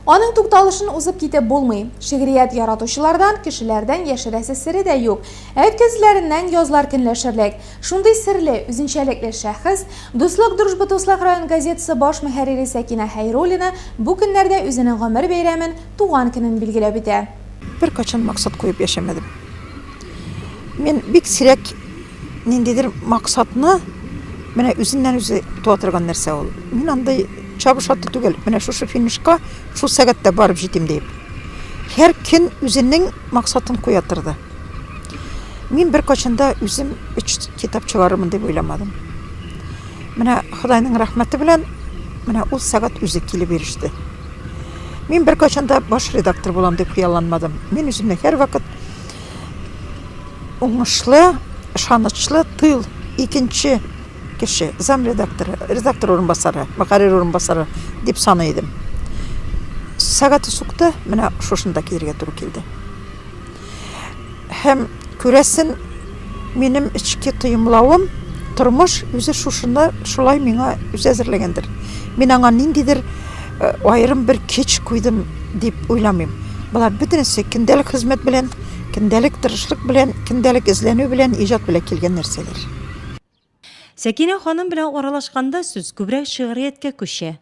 Аның тукталышын узып китеп булмый. Шигърият яратучылардан, кешеләрдән яшерәсе сере дә юк. Ә үткәзләреннән язлар көнләшерлек. Шундый серле, үзенчәлекле шәхес, Дуслык Дружба Дуслык район газетасы баш мөхәррире Сәкинә Хәйруллина бу көннәрдә үзенең гомер бәйрәмен, туган көнен билгеләп үтә. Беркайчан максат куеп яшәмәдем. Мин бик сирәк ниндидер максатны менә үзеннән-үзе туа торган нәрсә ул. Мин андый чабыш аты түгел, менә шушы финишка шул сәгатьтә барып җитим диеп. Һәр көн үзенең максатын куя торды. Мин беркайчан да үзем өч китап чыгарырмын дип уйламадым. Менә Ходайның рәхмәте белән менә ул сәгать үзе килеп иреште. Мин беркайчан да баш редактор булам дип хыялланмадым. Мин үземне һәрвакыт уңышлы, ышанычлы тыл икенче кеше, зам редакторы, редактор урынбасары, мөхәррир урынбасары дип саный идем. Сәгате сукты, менә шушында килергә туры килде. Һәм күрәсен, минем эчке тоемлавым, тормыш үзе шушыны шулай миңа үзе әзерләгәндер. Мин аңа ниндидер э, аерым бер көч куйдым дип уйламыйм. Болар бөтенесе көндәлек хезмәт белән, көндәлек тырышлык белән, көндәлек эзләнү белән, иҗат белән килгән нәрсәләр. Сәкинә ханым белән аралашканда сүз күбрәк шигърияткә күчә.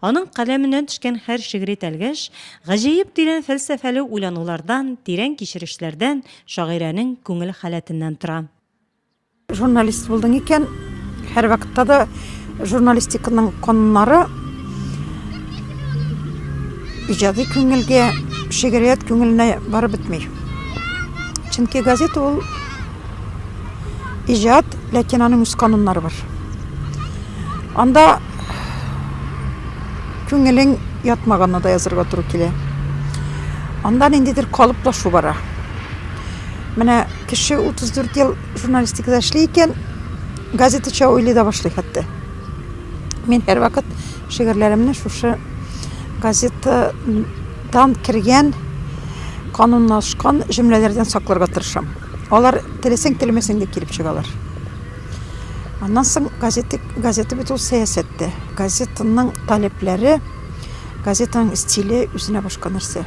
Аның каләменнән төшкән һәр шигъри тәлгәш, гаҗәеп тирән фәлсәфәле уйланулардан, тирән кичерешләрдән, шагыйрәнең күңел халәтеннән тора. Журналист булдың икән, һәрвакытта да журналистиканың кануннары иҗади күңелгә, шигърият күңеленә барып бетми. Чөнки газета ул иҗат, ләкин аның үз кануннары бар. Анда күңелең ятмаганны да язырга туры килә. Анда ниндидер калыплашу бара. Менә кеше 34 ел журналистикада эшли икән, газетача уйлый да башлый хәтта. Мин һәрвакыт шигырьләремне шушы газетадан кергән канунлашкан җөмләләрдән сакларга тырышам. Алар теләсәң теләмәсәң дә килеп чыгалар. Аннан соң газета, газета бит ул сәясәт тә. Газетаның таләпләре, газетаның стиле үзенә башка нәрсә.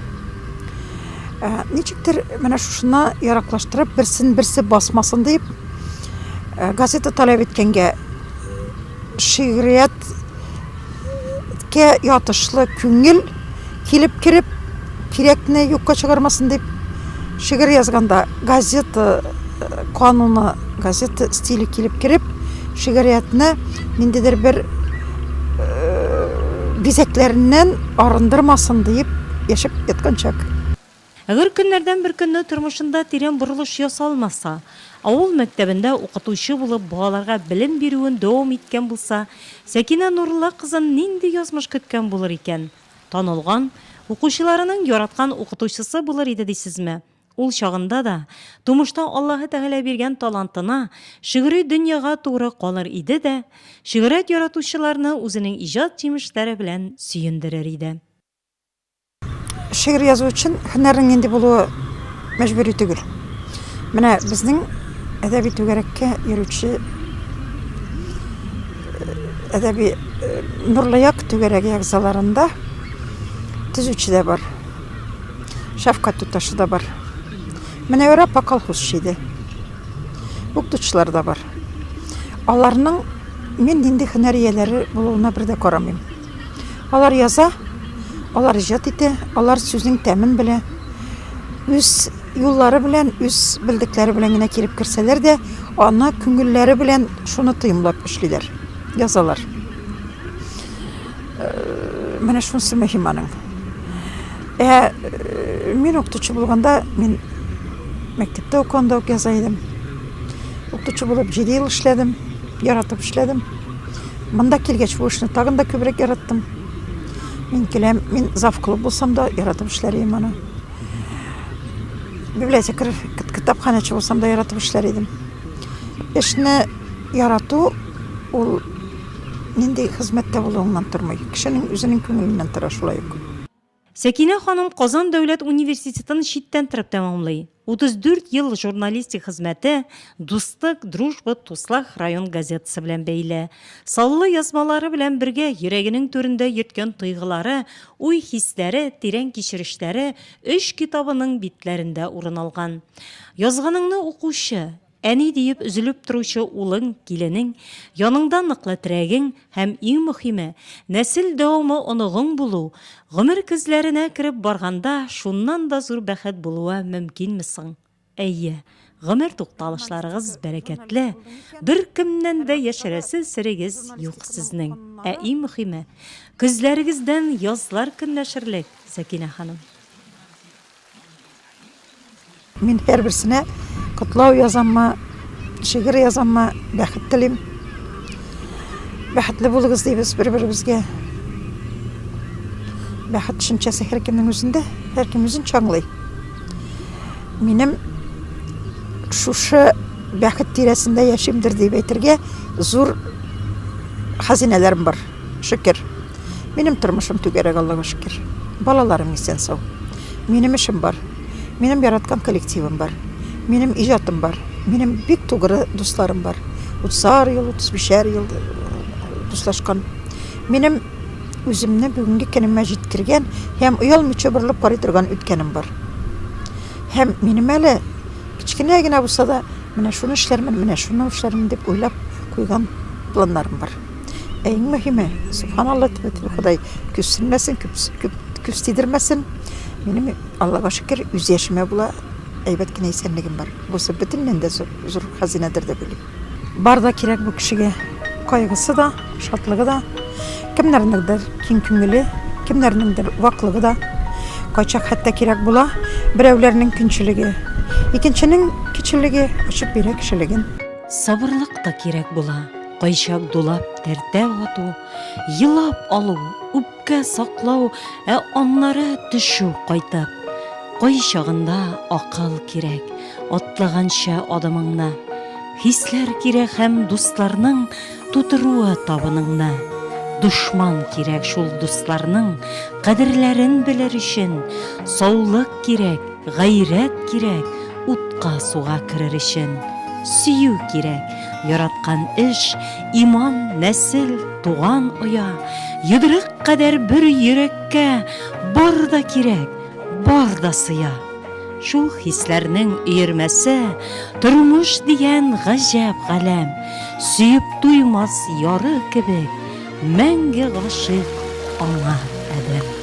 Ә, ничектер менә шушына яраклаштырып, берсен берсе басмасын дип, ә, газета таләп иткәнгә шигърияткә ятышлы күңел килеп кереп, кирәкне юкка чыгармасын дип, шигырь язганда газета э, кануны, газета стиле килеп кереп, шигъриятне ниндидер бер э, бизәкләреннән арындырмасын диеп яшәп яткан чак. Әгәр көннәрдән бер көнне тормышында тирән борылыш ясалмаса, авыл мәктәбендә укытучы булып балаларга белем бирүен дәвам иткән булса, Сәкинә Нурулла кызын нинди язмыш көткән булыр икән? Танылган, укучыларының яраткан укытучысы булыр иде дисезме? Ул чагында да, тумышта Аллаһы Тәгалә биргән талантына, шигъри дөньяга тугры калыр иде дә, шигърият яратучыларны үзенең иҗат җимешләре белән сөендерер иде. Шигырь язу өчен һөнәрнең нинди булуы мәҗбүри түгел. Менә безнең әдәби түгәрәккә йөрүче әдәби Нурлы як түгәрәге әгъзаларында төзүче дә бар. Шәфкать туташы да бар. Мөнәвәрә апа колхозчы иде. Укытучылар да бар. Аларның мин нинди һөнәр ияләре булуына бер дә карамыйм. Алар яза, алар иҗат итә, алар сүзнең тәмен белә. Үз юллары белән, үз белдекләре белән генә килеп керсәләр дә, аны күңелләре белән шуны тоемлап эшлиләр, язалар. Э, менә шунысы мөһим аның. Ә э, мин укытучы булганда, мин мәктәптә укыганда ук яза идем. Укытучы булып 7 ел эшләдем, яратып эшләдем. Монда килгәч, бу эшне тагын да күбрәк яраттым. Мин киләм, мин зав клуб булсам да яратып эшләр идем аны. Библиотекарь, китапханәче булсам да яратып эшләр идем. Эшне ярату ул нинди хезмәттә булуыңнан тормый. Кешенең үзенең күңеленнән тора шулай ук. Сәкинә ханым Казан дәүләт университетын читтән торып тәмамлый. 34 ел журналистик хезмәте Дуслык, Дружба, Туслах район газетасы белән бәйле. Саллы язмалары белән бергә йөрәгенең түрендә йөрткән тойгылары, уй-хисләре, тирән кичерешләре өч китабының битләрендә урын алган. Язганыңны укучы, Әни диеп өзелеп торучы улың, киленең, яныңда ныклы терәгең һәм иң мөхиме, нәсел дәвамы оныгың булу, гомер көзләренә кереп барганда шуннан да зур бәхет булуы мөмкинме соң? Әйе, гомер тукталышларыгыз бәрәкәтле, беркемнән дә яшерәсе серегез юк сезнең. Ә иң мөхиме, көзләрегездән язлар көнләшерлек, Сәкинә ханым. Мин һәрберсенә котлау язаммы, шигырь язаммы, бәхет телим. Бәхетле булыгыз дибез бер-беребезгә. Бәхет төшенчәсе һәркемнең үзендә, һәркем үзенчә аңлый. Минем шушы бәхет тирәсендә яшимдер дип әйтергә зур хәзинәләрем бар, шөкер. Минем тормышым түгәрәк, Аллага шөкер. Балаларым исән-сау. Минем эшем бар. Минем яраткан коллективым бар. Минем иҗатым бар. Минем бик тугры дусларым бар. Утызар ел, утыз бишәр ел дуслашкан. Минем үземне бүгенге көнемә җиткергән һәм оялмыйча борылып карый торган үткәнем бар. Һәм минем әле кечкенә генә булса да, менә шуны эшләрмен, менә шуны эшләрмен дип уйлап куйган планнарым бар. Ә иң мөһиме, субханалла, Ходай күз сенмәсен, күз тидермәсен. Минем, Аллага шөкер, үз яшемә була, әйбәт кенә исәнлегем бар. Бусы бөтеннән дә зур, зур хәзинәдер дип уйлыйм. Бар да кирәк бу кешегә. Кайгысы да, шатлыгы да, кемнәрнеңдер киң күңеле, кемнәрнеңдер ваклыгы да. Кайчак хәтта кирәк була берәүләрнең көнчелеге, икенченең кечелеге ачып бирә кешелеген. Сабырлык та кирәк була, кайчак дулап тәртә вату, елап алу, үпкә саклау, ә аннары төшү кайтып. Кайчагында акыл кирәк, атлаганча адымыңны. Хисләр кирәк һәм дусларның тутыруы табыныңны. Дошман кирәк шул дусларның кадерләрен белер өчен. Саулык кирәк, гайрәт кирәк, утка-суга керер өчен. Сөю кирәк, яраткан эш, иман, нәсел, туган оя, йодрык кадәр бер йөрәккә бар да кирәк, бар да сыя. Шул хисләрнең өермәсе, тормыш дигән гаҗәп галәм, сөеп туймас яры кебек, мәңге гашыйк аңа адәм.